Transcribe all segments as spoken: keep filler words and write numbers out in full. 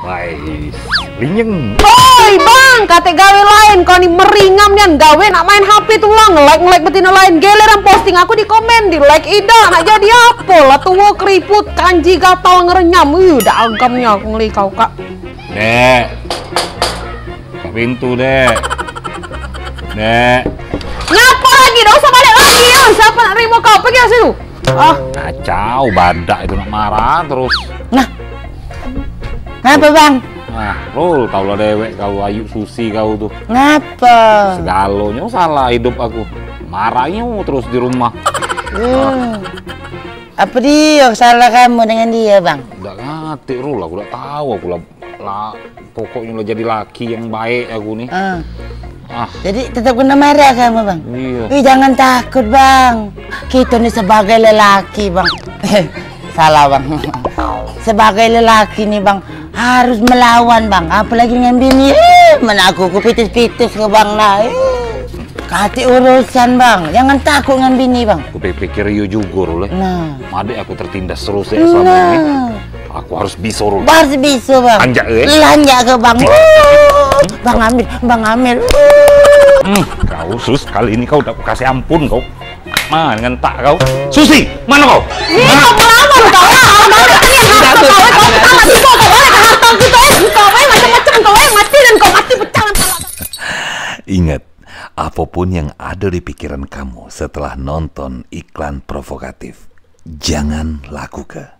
Wais, linyeng. Oi, Bang, katek gawe laen, kau ni meringam nian, gawe nak main H P tu lah, nge-like, nge-like betino laen, geleran posting aku di komen, di-like idak, nak jadi apo lah, tuo keriput, kanji gatal ngerenyam, uh, dak agamnyo aku ngeli kau, Kak. Dek. Buka pintu, Dek. Dek. Ngapo lagi? Dak usah balik lagi, yo. Siapo nak nerimo kau? Pergi dari situ. Ah, kacau, badak itu nak marah terus. Nah. Ngapo, Bang? Nah, Rul, tau lah dewek kau, Ayu Susi kau tu. Ngapo? Segalonyo salah hidup aku. Marahnyo terus di rumah. Hmm. Apo dio salah kamu dengan dio, Bang? Dak ngerti, Rul, aku dak tau, aku lah, lah, pokoknyo lah jadi laki yang baik aku ni. Ah. Ah. Jadi tetap kena marah kamu, Bang? Iyo. Ih, jangan takut, Bang. Kito ni sebagai lelaki, Bang. Salah, Bang. Sebagai lelaki ni, Bang, harus melawan, Bang. Apalagi dengan bini. Eh, men aku, ku pitis-pitis ke, Bang, nah. Eh. Katik urusan, Bang. Jangan takut ngan bini, Bang. Ku pikir iyo jugo, Rul, eh. Nah. Madek aku tertindas terus, eh, selama ini. Nah. Aku harus biso, Rul. Harus biso, Bang. Lanjak, eh. Lanjak ke, Bang. Bang Amir, Bang Amir. Hmm, kau, Sus, kali ini kau dak kasih ampun kau. Ma, dengan tak kau. Susi, mano kau? Ih, kau melawan kau lah. Kau balik tadi, kau balik, kau balik, kau balik, harta kita, eh, kau, eh, macam-macam kau, eh, mati dan kau mati pecah. Ingat, apapun yang ada di pikiran kamu setelah nonton iklan provokatif, jangan lakuke.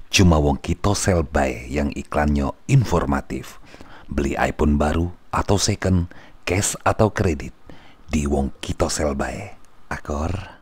Cuma wong kito sel bae yang iklannyo informatif. Beli iPhone baru atau second, cash atau kredit, di wong kito sel bae. Akor?